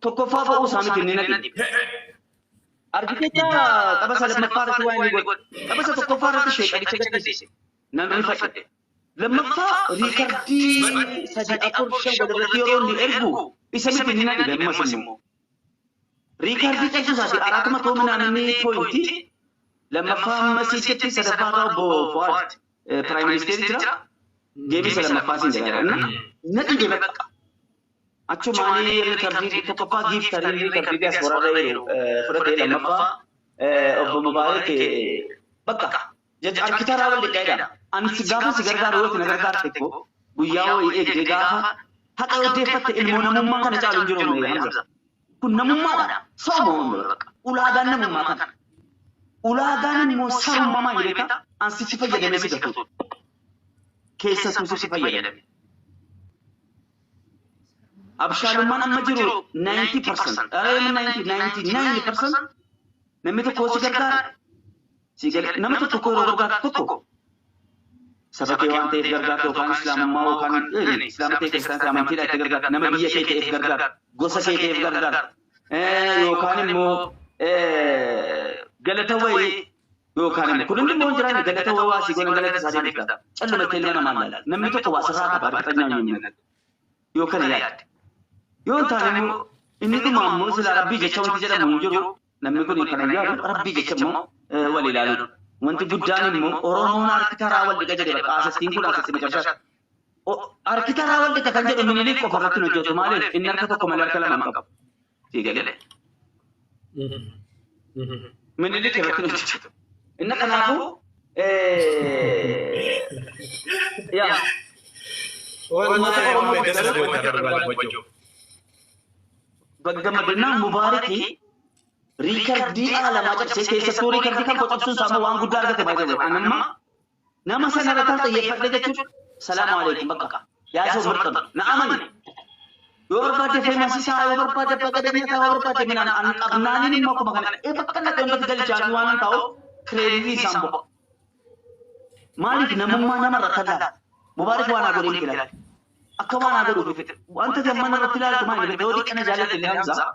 Tokkoffaa ba'uu isaa miti inni na dhibe. Argiteetta tapha isa lammaffaa irratti waan inni godhe. Tapha isa tokkoffaa irratti sheeqalicha gadhiise. Nan rifadhe. Lammaffaa riikardii 3 4 5 walirratti yeroo inni ergu isa miti inni na dhibe ammas immoo. Riikardii cabsuu isaati araatuma too minaaminni pooyintii lammaffaa masiichatti sadaffaa irraa obbo Fuwaad piraayim ministeerri jira. Geemii isa lammaffaa siin jedha. Na dhibe bakka. Achumaanii riikardii tokkoffaa giiftarii riikardii diyaasporaarra jiru fudhatee lammaffaa obbo Mubaarik bakka jecha harki taraa wal dhiqeedha. Ani si gaafa si gargaaru yoo na gargaarte koo guyyaa wayii eegdee gaafa haqa yoo deeffatte ilmoo namummaa kana caalu hin jiru mee Hamza. Kun namummaadha. Sooma hundi bakka. Ulaagaan namummaa kana. Ulaagaan immoo sarummaa maali beektaa? An sitti fayyadamee si gatuudha. Keessattuu sitti fayyadame. Abshaalummaan amma jiru 90%, 90, 99% namni tokko si gargaara. Si gala nama tokko tokko yeroo gargaartu tokko saba kee waan ta'eef gargaartu yookaan islaamummaa yookaan islaama ta'e kiristaana ta'e amantiidhaan itti gargaartu nama biyya kee ta'eef gargaartu gosa kee ta'eef gargaartu yookaan immoo galata wayii yookaan immoo kun hundi immoo hin jiraanne galata wayii waa sii godhan galata isaa deebifta calluma itti ilma namaa ilaala namni tokko waa sirraa qaba argixanyaa hin himne yoo kana yaadde yoo hin taane immoo inni dhuma immoo silaa rabbii jecha wanti jedhamu hin jiru. Namni kun kana yaadu rabbii jecha immoo wal ilaaluudha. Wanti guddaan immoo Oromoon harki taraa wal dhiqa jedhe bakka asattiin kun asatti macarshaati. Harki taraa wal dhiqa kan jedhu Minilik qofa irratti hin hojjetu maaliif inni harka tokko malee harka lama hin qabu. Sii galee. Minilik irratti hin hojjetu. Inni kanaafuu yaa Uummata Oromoo dasa goota barbaadu wajjin. Baga gammaddannaa Mubaariki riikardii aalamaa cabsee keessattuu riikardii kan koo cabsuun isaa immoo waan guddaa argate baay'ee ta'e. Ani amma nama sana irratti xiyyeeffadhe jechuun salaamu alaikum bakka yaa soo mirxan na amani. Yoo barbaadde feemasii isaa yoo barbaadde abbaa qabeenya isaa yoo barbaadde minaan an qabnaaniin immoo akkuma kana ee bakka na dhimma galchaa fi waan ta'u kireeditii isaan bu'a. Maaliif namummaa nama irratti allaala? Mubaarik waan haa godhee miti ilaali. Akka waan haa godhuuf fedhe. Wanta ati amma irratti ilaaltu maali? Yoo xiqqana jaalatte illee Hamza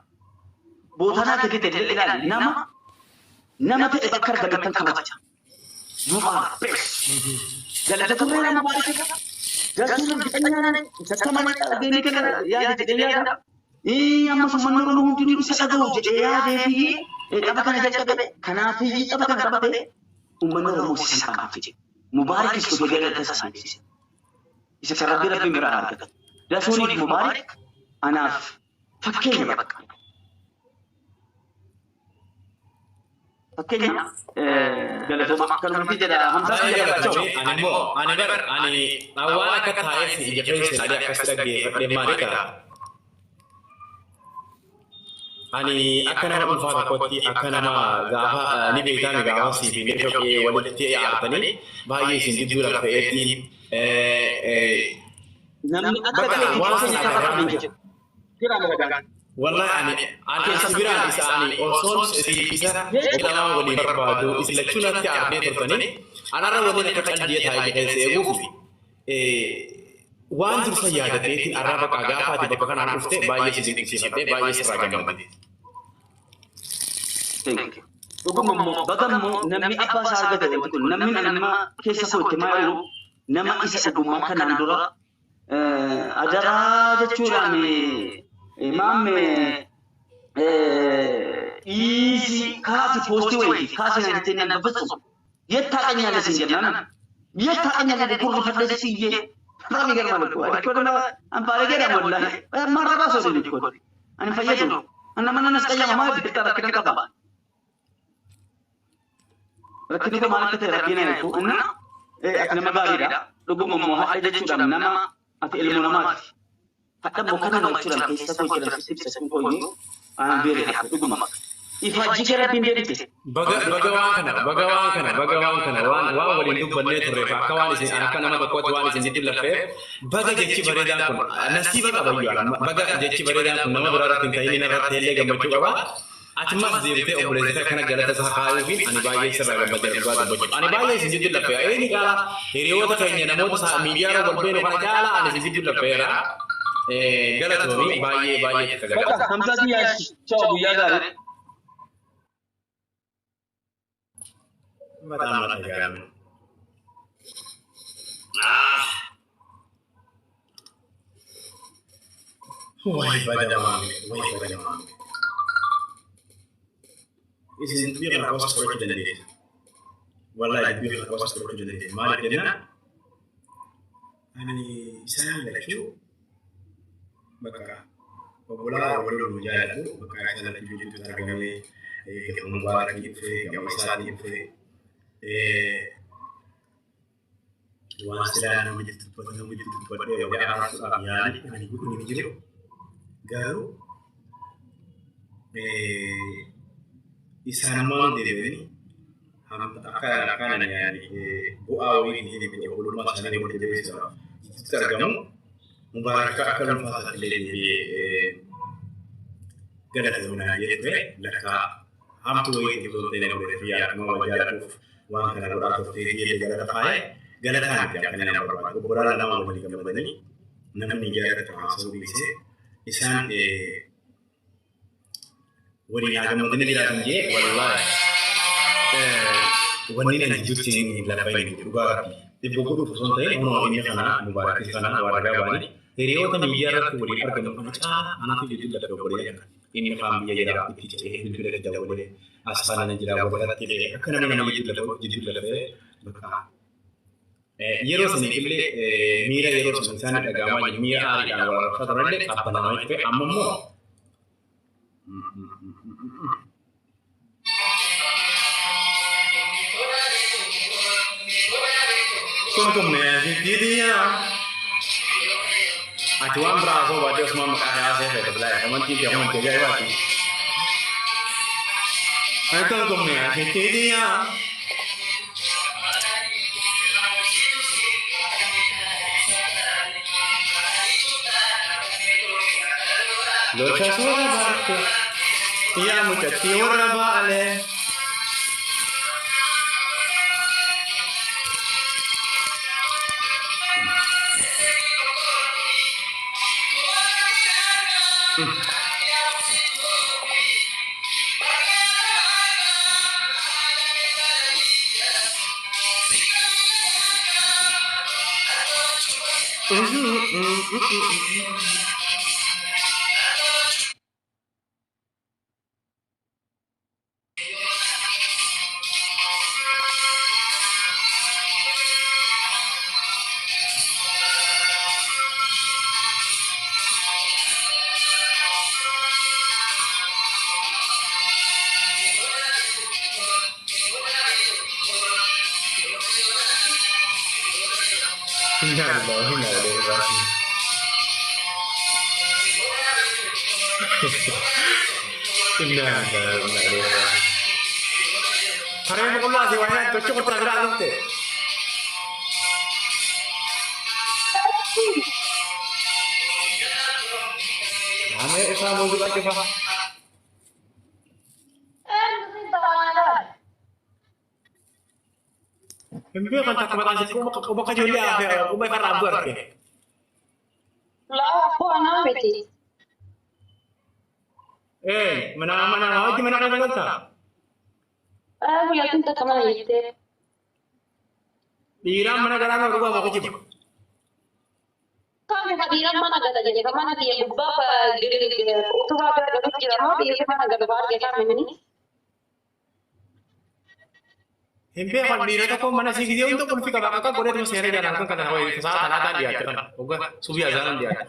bootanaa kennite illee ilaali. Nama nama ta'e bakka argamettan kabaja. You are best. Galata turreera Mubaarik irra. Galtuun argitanyaan sattamanii deemee kana yaada jedhee yaada. Ammas uummanni Oromoo hundinuu isa dhaga'u jedhee yaadee fi tapha kana jalqabe. Kanaaf tapha kana taphate uummanni Oromoo isa qabaaf jedhe. Mubaarikis dhufee galata isaa deebise. Isa kan rabbii rabbiin biraa haa argatu. Dasuuniif Mubaarik anaaf fakkeenya bakka. Fakkeenya galatooma akkanumatti jedha Hamzaa Baay'ee kiyya galatoomi. galatoomi. Ani immoo ani bar ani waan akka taa'eef ija keessa ilaalee akkas dhaggeeffadhee maali ta'a? Ani akka nama dhuunfaa tokkotti akka nama gaafa ni beektaami gaafa sii fi shoqee walitti aartanii baay'ee isin jidduu laffa'eetti Namni akka bakka keetii waan fakkeenya sana saba agarraan qabu hin jiru. Jira ragaan. Wallahi ani ani si biraan isa ani osoon si isa lama waliin barbaadu isin lachuu natti aartee turtanii anarra waliin akka calji'ee taa'ee keessa eeguuf waan dursa yaadadheetiin arraa bakka gaafa ati bakka kanaan dhufte baay'ee si dinqisiifadhe baay'ee sirraa gammade. Thank you. Dhuguma immoo baga immoo namni abbaa isaa argate wanti kun namni ani amma keessa koo itti himaa jiru nama isa dhugummaa kanaan dura adaraa jechuudhaan maamme dhiisii kaasi poostii wayiiti kaasi naan jettee naan baffatu የት ታውቀኛለህ ሲል ጀናን የት ታውቀኛለህ ኩርፈደ ሲዬ በጣም ይገርማል እኮ እኮ ደግሞ ባለጌ ደግሞ ወላሂ ማረባ ሰው ነኝ እኮ ani fayyadu ana mana nas qayyama maal bitta rakkina qaba rakkinni koo maal akka ta'e rakkina jechuun inna ati nama gaariidha dhuguma immoo hadha jechuudhaan nama ati ilmoo namaati hadha immoo kana nama jechuudhaan keessa koo jiran sitti ibsa sun kooyyuu aan beere hadha dhuguma ifaajjii kee rabbiin deebite. Baga baga waan kana baga waan kana baga waan kana waan waan waliin dubbannee turreef akka waan isin akka nama tokkootti waan isin jidduu laffeef baga jechi bareedaan kun nasiiba qaba iyyuu baga jechi bareedaan kun nama biraa irratti hin ta'in irratti illee gammachuu qaba. Ati mas deebitee obboleessa kana galata isaa kaayuufiin ani baay'ee sirraa gammadee dhugaa dubbachuu. Ani baay'ee isin jidduu laffeera. Eenyu caalaa hiriyoota keenya namoota miidiyaa irra wal beenu kana caalaa ani isin jidduu laffeera. Galatoomi baay'ee baay'ee takka Bakka galatoomi. Hamzaa kiyyaa chao guyyaa gaarii. በጣም አጠጋሚ ወይ በደማሜ ወይ በደማሜ isin dubbii kana qofa fudhachuu dandeessa. Wallahi dubbii kana qofa fudhachuu dandeessa. Maaliif jennaan ani isaan lachuu bakka obbolaa wal nu jaalatu bakka isaan lachuu jidduutti argamee gama mubaarakii dhufee gama isaatii dhufee waan silaa nama jirtu dubbatu nama jirtu dubbadhee walii araarsuudhaaf yaali ani godhu ni jiru. Garuu isaanummaan deebi'anii akka akkaan yaani bu'aa wayii hin himne oolmaa isaanii walitti jabeessuudhaaf jidduutti argamu mubaaraka akka dhuunfaa illee deebi'ee galatoomnaa jedhee lakkaa hamtuu wayii itti osoo ta'e godhee fi yaaduma wal jaalatuuf waan kana godhaa turtee jedhee galata faayee galataan miti akka nama barbaadu obbolaa lama walii gammadanii namni jaalatu haasa'uu dhiisee isaan waliin haa gammadanii jiraatan jee wallaahi wanni ani jidduutti lafa hin dhugaa rabbi dhibba godhuuf osoo hin ta'in hunoo inni kana mubaarakis kana waa ragaa ba'anii hiriyoota miidiyaa irratti waliin argamu kana caalaa anaatu jidduu lafa obbolee kana inni afaan biyya jira itti ce'ee bilbila itti dabalee as faana jira walirratti illee akka namni nama jidduu lafee bakka yeroo saniif illee miira yeroo sun isaan dhaga'amaa jiru miira aariidhaan wal arrabsaa turanillee qabbanaa'ee ture amma immoo Ati waan biraa osoo baadhee osumaan maqaa kee haasa'ee feete bilaa amantiin kee amantii ajaa'ibaati. Kun fiidiyaa. Locha soora baate yaa mucattii warra baalee. Inna lillahi wa inna ilaihi raji'un. Inna lillahi wa inna ilaihi raji'un. Haree boqollaa si waayee tochi qotaa biraa dhufte. Namni isaa muuziqaa cufa. Hin beekan takka mataan isii quba qajeellee hafe quba ifarraa abduu arge. Mana mana hojii mana kana galta. Dhiiraan mana garaa nama dhugaa maqu jibu. Hin beekan dhiira tokko mana sii gidee hunda qulfi qaba akka godheetuma seera jalaan kan kana wayii sa'a talaataan dhiyaatte kana hogga subii azaanan dhiyaatte.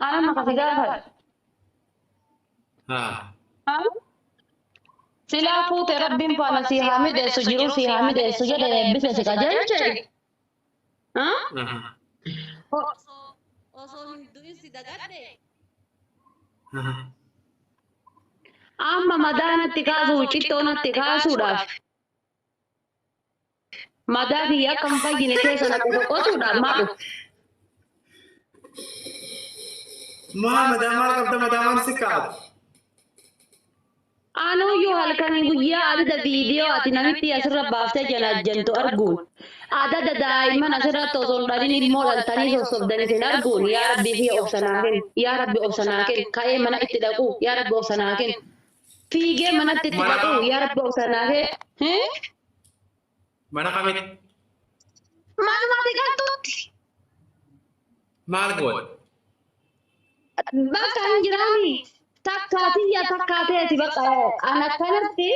Ana maqasi gaafadha. Haa. Silaa fuute rabbiin faana si haa midheessu jiru si haa midheessu jedhe eebbise si qajeelche. Osoo hin du'in si dagadhe. Amma madaanatti kaasuu cittoonatti kaasuudhaaf madaa kiyya akka hin fayyine keessa na qosoqosuudhaaf maa dhufu? Maa madaa maal qabda madaa maal si kaa'atu? Anuyyuu halkanii guyyaa adada viidiyoo ati namitti asirra baaftee janajjantu arguun adada daa'imman asirratti osoo hin dhalin ilmoo dhaltanii sossobdan isin arguun yaa rabbi fi obsanaa kenni yaa rabbi obsanaa kenni ka'ee mana itti dhaqu yaa rabbi obsanaa kenni fiigee manatti itti Mana dhaqu yaa rabbi obsanaa kenni. Mana kamitti? Manumatti galtuutti. Maal goote? Bakka hin jiraani. Takkaatiyya takkaateeti bakka an akkanatti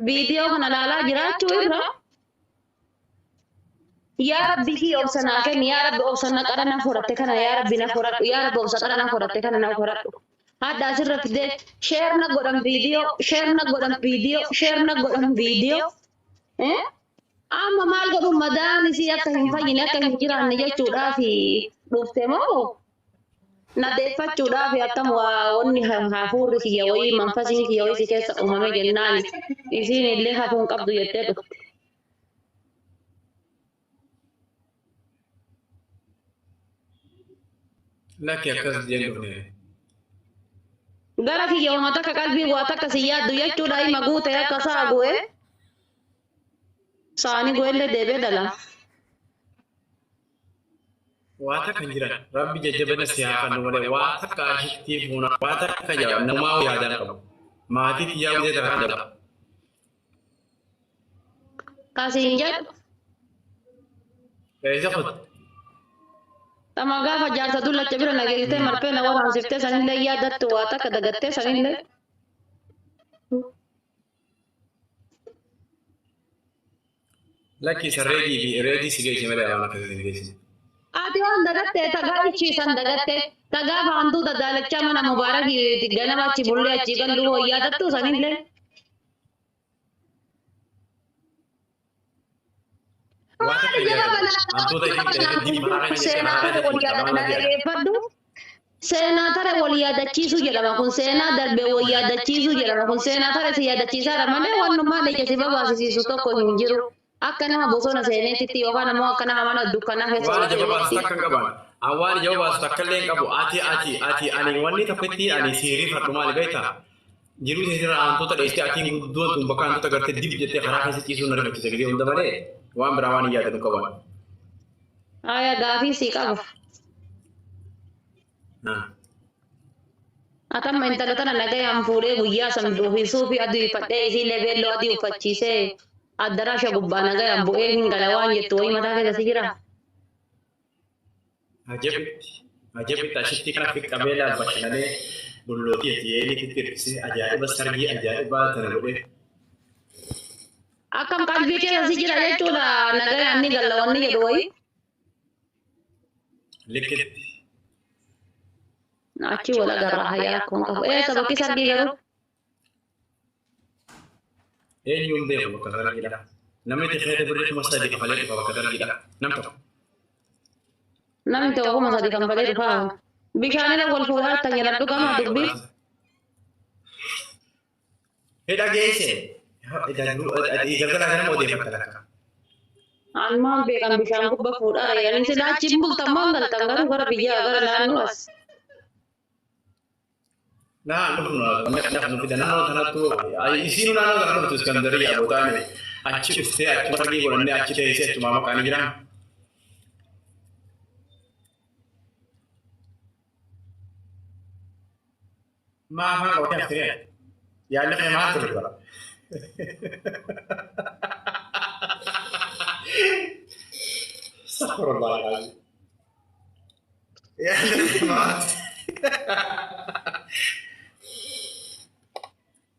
viidiyoo kana ilaalaa jiraachuu irra yaa rabbi kii obsa naa kenni yaa rabbi obsa na qara na fudhatte kana yaa rabbi na fudhadhu yaa rabbi obsa qara na fudhatte kana na fudhadhu. Hadda asirra fidee share na godhan viidiyoo share na godhan viidiyoo share na godhan viidiyoo. Amma maal godhu madaan isii akka hin fayyine akka hin jiraanne jechuudhaaf dhufte moo? Na deeffachuudhaaf akkam waa wanni hafuurri kiyya wayii manfasiin kiyya wayii si keessa uumame jennaan isiin illee hafuu hin qabdu jettee dhufte. Lakki akkas jeen dhufne. Gara kiyya uma takka qalbii waa takka si yaaddu jechuudha hima guute akka saa gu'e saani gu'ellee deebee dhala. Waa takka hin jiran. Rabbi jajjabina si haa kennu malee waa takka ashittii fuuna waa takka jaba namaa yaadaan qabu. Maatii xiyyaa gudee takka jaba. Kasiin jedhu. Eessa kutte? Tama gaafa jaarsa dullacha bira nageessitee marfee na waraansiftee sanillee yaadattu waa takka dagattee sanillee. Lakki isa reedii fi reedii si geessi malee waan akkasii hin geessine. Ati waan dagattee tagaa ichiisan dagattee tagaa hantuuta daalachaa mana mubaarakii ganama achi bullee achi galluu hoo yaadattu sanillee. Waa takka Maali jaba yaadatu. Hantuuta ishii maraa keessa jettee seenaa maraa tare keessa wal jirta maal yaadannaa jedha. dhaggeeffadhu. Seenaa tare wal yaadachiisuu jedhama kun seenaa darbe wal yaadachiisuu jedhama kun seenaa tare si yaadachiisaadha malee wannummaan ija si babaasisiisu tokko hin jiru. Akka nama bosona seeneetitti yookaan ammoo akka nama mana dukkanaa keessa Waan ija babaasu seeneetti. takka hin qaban. An waan ija babaasu takka illee hin qabu. Ati ati ati ani wanni tokkotti ani siirifadhu maali beektaa? Jiruu isheetirraa hantuuta dheessitee atiin guddoon tun bakka hantuuta gartee dib jettee karaa keessa ciisuun na rifachiisa gisee hunda malee waan biraa waan hin yaadatu hin qaban. Aya gaafii sii qaba. Atamma intala tana nagayaan fuudhee guyyaa san suufii adii uffadhee isiillee beelloo adii uffachiisee addaraasha gubbaa nagayaan bu'ee hin gala waan jettu wayii mataa keessa si jira. Ajabitti ajabitti ashitti kana fi qabee laal bashannanee bullootii ati eeliitti hirkisee ajaa'iba sargii ajaa'ibaa tana godhee. Akkam qalbii keessa si jira jechuudha nagayaan ni galla wanni jedhu wayii. Likkitti. Achi wal agarra hayyaa rakkoon qabu. Eessa bakki sargii garuu? Eenyuun beeku bakka sargiidha. Namni tikeeta birrii 3,000 kafalee dhufa bakka sargiidha. Nam tokko. Namni tokko 3,000 kanfalee dhufaa. Bishaanirra wal fuudhaa jirtan jedhan dhugamaa dubbii. Hidha geesse. Galgala ganama odeeffatta lakka. An maal beekan bishaan gubba fuudhaa jedhanii sila achi hin bultan maal galtan garuu gara biyyaa gara naannoo as. Naa dhufnu nu fida naannoo sanattu isiin naannoo sana dhuftu Iskandariyaa bootaan achi dhuftee achi sargii godhannee achi teessee achumaa maqaan jiraan. Maa afaan qabatee haftee yaadni kee maal ture bara? Astaghfirullah al-azim. Yaadni kee maal?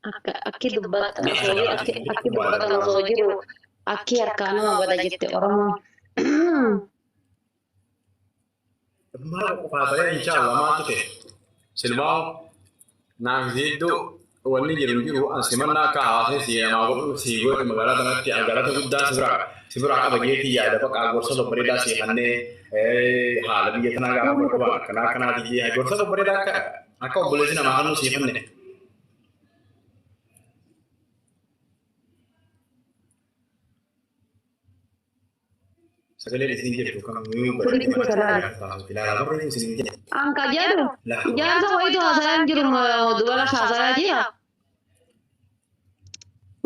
Akka akki dubbatan osoo jiru akki dubbatan osoo jiru akki harkaa nama bada jette Oromoon. Maal qofaa ta'ee inshaallah maaltu ta'e? Silmaa naaf jidduu wanni jiru hin jiru an simannaa akka hawaasni si namaa godhu si godhu magaalaa kanatti galata guddaa si biraa qaba jeetii yaada baqa gorsa babbareedaa si hannee haala biyya tanaa gaafa godhu waan akkanaa akkanaati jee gorsa babbareedaa akka akka obboleessi namaa hannu si hanne. Sagaleen isin jirtu kan ilaalaa barreessu isin jedhe. Anka jedhu jaarsa wayitu haasayaa hin jiru dubara haasayaa jira.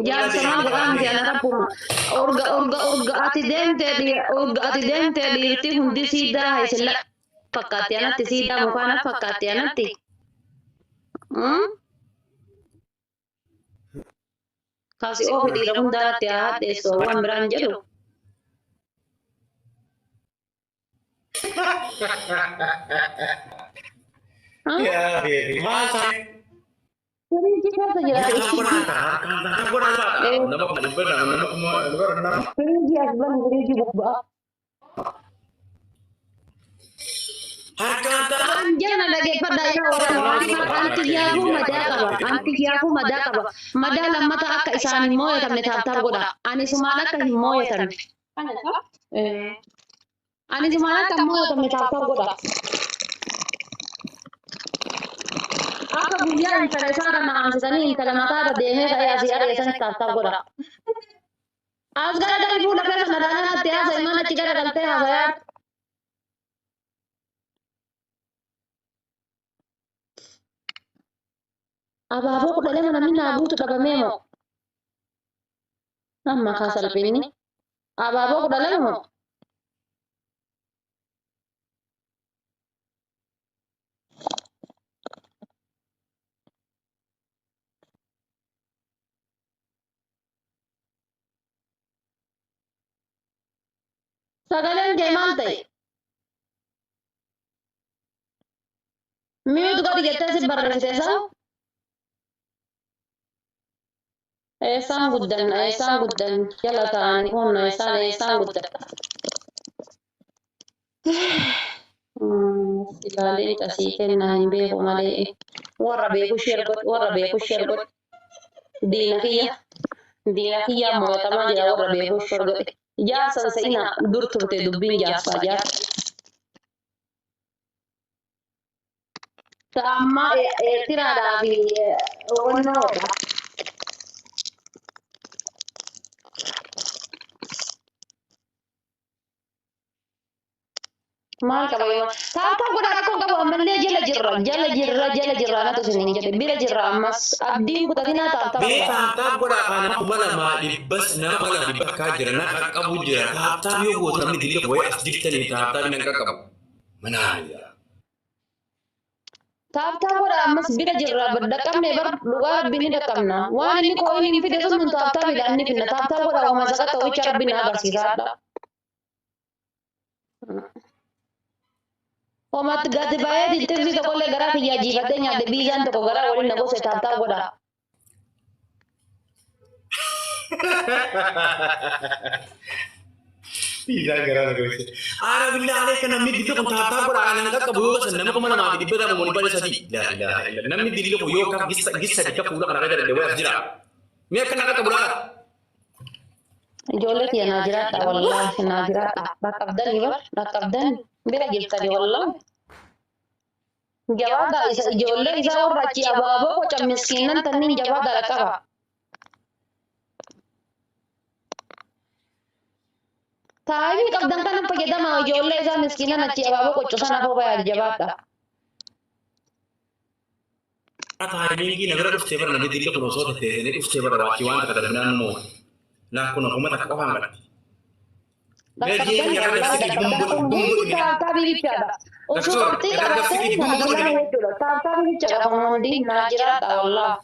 Jaarsa maal godhaa miti ana rabbuma. Urga urga urga ati deemtee urga ati deemtee dhiirti hundi siidaa isin fakkaatti anatti siidaa mukaa na fakkaatti anatti. Kaasi oofi dhiira hundaatti haa hadheessu waan biraan jedhu. Maal ta'e? Firiijii keessa jira. Nama 200,000, nama 200,000. Firiijii as bani, firiijii bobba'aa. Harkaan ta'a. Anjana dhageeffadhaa yaa Oromoo. Anti yaafuu madaa qaba. Anti yaafuu madaa qaba. Madaa lammata akka isaan hin mooyatamne tap tap godha. Ani sumaan akka hin mooyatamne. Ani sumaan akka hin mooyatamne tap tap godha. Akka guyyaa intala isaa kana aansisanii intala mataarra deemee ka'ee asii ari'atan tap tap godha. As garagali fuula keessa madaanatti haasa imaan achi garagaltee haasayaa. Abaaboo 12 namni naa guutu dhabamee moo? Amma kaa salphinni. Abaaboo 12 moo? Sagaleen kee maal ta'e? Mute godhi jettee si barreessite isaa? Eessaan guddanna? Eessaan guddanna? Jala ta'anii humna eessaan eessaan guddanna? Ilaaleen casii kennaa hin beeku malee. Warra beeku share godhi, warra beeku share godhi. Diina kiyya. Diina kiyya mo'atamaa jira, warra beeku share godhi. Jaarsan se'ina dur turte dubbiin jaarsaa jaarsa. Amma Eertiraadhaa fi wannoodha. Maal qaba yoo tap tap godhaa rakkoo qabu ammallee jala jirra, jala jirra, jala jirra anatu isiniin jedhe bira jirra ammas abdiin kutatinaa tap tap Mee godhaa. Tap tap godhaa kana 2,100, nama 2,100 akkaa jira na qaqqabu jira. Tap tap yoo gootu namni dilli wayii as jirtanii tap tap nan qaqqabu. Manaa jira. Tap tap godhaa ammas bira jirra dhaqqabne bar dhugaa rabbi ni dhaqqabna. Waan inni coin hin fide sun tap tapidhaan ni finna. Tap tap godhaa wama saqatta wicha rabbi na agarsiisaadha. Homatti gadi ba'ee tibsi tokkollee garaa kiyyaa jiifadhee nyaadhe biizaan tokko garaa waliin na gose tap tap godhaa. Biizaan garaa na gose. Aara billaa alee kan namni dilli kun tap tap godhaa nan qaqqabu yoo basan nama 2,200 moo 300. Laa ilaaha illa namni dilli kun yoo kaf gissa gissa dika fuula kana irra darbe wayii as jira. Mee akka na qaqqabu laala. Ijoollee tiyya naa jiraadha wallaahi naa jiraadha. Dhaqqabdanii bar dhaqqabdanii bira jirtanii wallaahi. Jabaadha isa ijoollee isaa warra achi abaaboo qoca miskiinan tanniin jabaadha dhaqqaba. Taayimii qabdan kanan fayyadamaa ijoollee isaa miskiinan achi abaaboo qocu sana bayaa jabaadha. Timingii na bira dhuftee bara namni dilli kun osoo teessee dhuftee bara waachii waan takka darbinaan moo laa kun kuma takka qofaan qabdi. Dhaqqabdanii wallaahi dhaqqabdan kun hundi tap tapii bichaadha. Osoo qabxii qabaatee sana filama jechuudha. Tap tapii bichaadha kun hundi naa jiraadha wallaahi.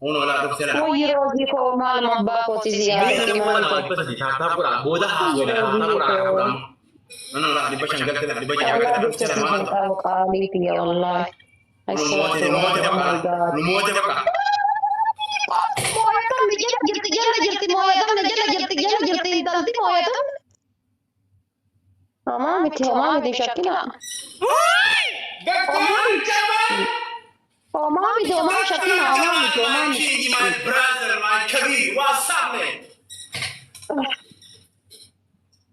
Kun olaa dhuftee laa. Wayyi roozii koo maal abbaa kooti si Mee yaadatti nama kuma maal lama koo. dhibba sadii tap tap godhaa booda haasofna tap tap godhaa akka godhamu. Nama laa 500 galte laa 600 Wallaahi galte dhuftee jecha laa maal hin qabu qaalii kiyya wallaahi. I Nu swear moote to nu moote God, oh my bakka God. nu moote bakka. Mooyatamne jala jirti, jala jirti, mooyatamne jala jirti, jala jirti intalti mooyatamne. Homaa miti, homaa miti shakkina. Doktor Jamal! Homaa miti, homaa shakkina, homaa miti, homaa My miti. king, my brother, my kabir, what's up, man?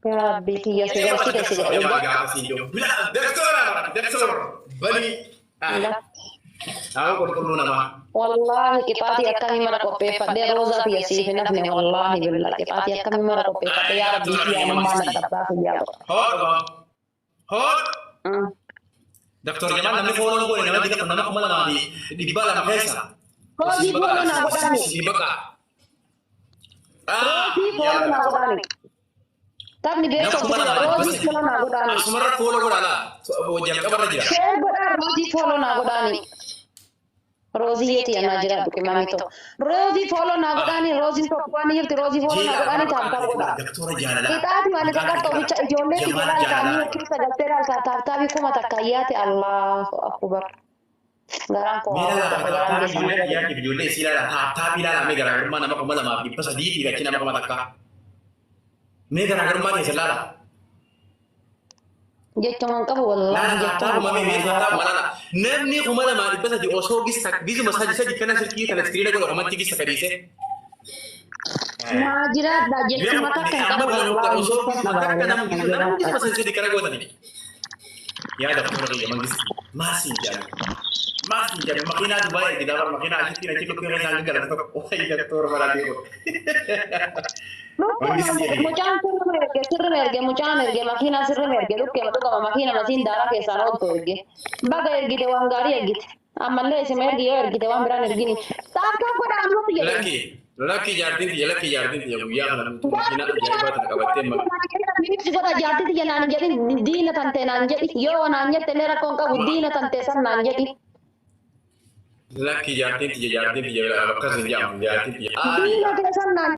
Yaa Rabbi kiyya si galchite si godhe. Doktor, doktor, bani. Aku qulqulluu namaa. Wallaahi qixaatii akkamii mara qopheeffadhee roozaa kiyya siif hin hafne wallaahi billaa qixaatii akkamii mara qopheeffadhee yaa Rabbi kiyya ammaa na tabbaa kiyyaa godha. Hood, hood. Doktor Jamal namni follow godhe nama dila nama 2,200 keessa. Hojii follow naa godhani. Si baqa. Roozii follow naa godhaani. Taphni Nama best of kuma three lamaa dhibba roozii sadii. follow naa godhaani. Asumarra follow godhaa laa. Jalqabarra jira. Share godhaa roozii follow naa godhaani. Roozii yeeti yannaa jiraadhu qimamii ta'u. Roozii follow naa godhaani rooziin tokko waan jirti roozii follow naa Jeelaa godhaani maqaan tap tap kee godhaa. Daktora jaalalaa. Qixaati waan isa Maqaan qaxxoo kee bicha ijoollee Jamaal xixiqqaa isaanii jaalalaa. keessa galtee laaltaa taaptaabii 1000 yaate Allahu akbar. Garaan koo Mee haa laalaa guddatu garaan taaptaabii keessan ijoollee guddatu. biyyaatiif ijoollee isii laalaa taaptaabii laalaa mee garaagarummaa nama 2300 fi achi nama 1000. Mee garaagarummaa keessa laalaa. Jechuun hin qabu wallaahi Laala jechuun taaptaabuma hin mee qabu. taaptaabuma laala. Namni 2300 osoo gisa gisuma sadi sadi kana silkii kana iskiriina godhu amatti gisa kadiise. Naa jiraadha jechuma takka hin Amma qabu wallaahi osoo jechuun gisuma qaba takka wallaahi namni kana namni jiraadha. gisuma sadi sadi kana gootani. Yaa daktora kiyya mangisti maal siin jedhani? Maal siin jedhani? Makiinaa Dubaay ergita bara makiinaa achitti achi lukkee keessaan galata tokko. Wayi daktora baraatee godhu. Mangisti jedhi. Mucaan sirrima erge sirrima erge mucaan erge makiinaa sirrima erge dhukkee dhugama makiina masiin daaraa keessaan ooltu erge. Baga ergite waan gaarii ergite. Ammallee isima ergi yoo ergite waan biraan ergini. Tap tap godha ammuutu jedhe. Lakki lakki jaartiin tiyya lakki jaartiin tiyya guyyaa kana guutuu makiinaa ajaa'ibaa tana qabattee Miti godha jaartii tiyya naan jedhin diina tante naan jedhi yoo naan jette illee rakkoon qabu diina tante san naan jedhi. Lakki jaartiin tiyya jaartiin tiyya akkas hin jedhamu jaartiin tiyya. Diina tee san naan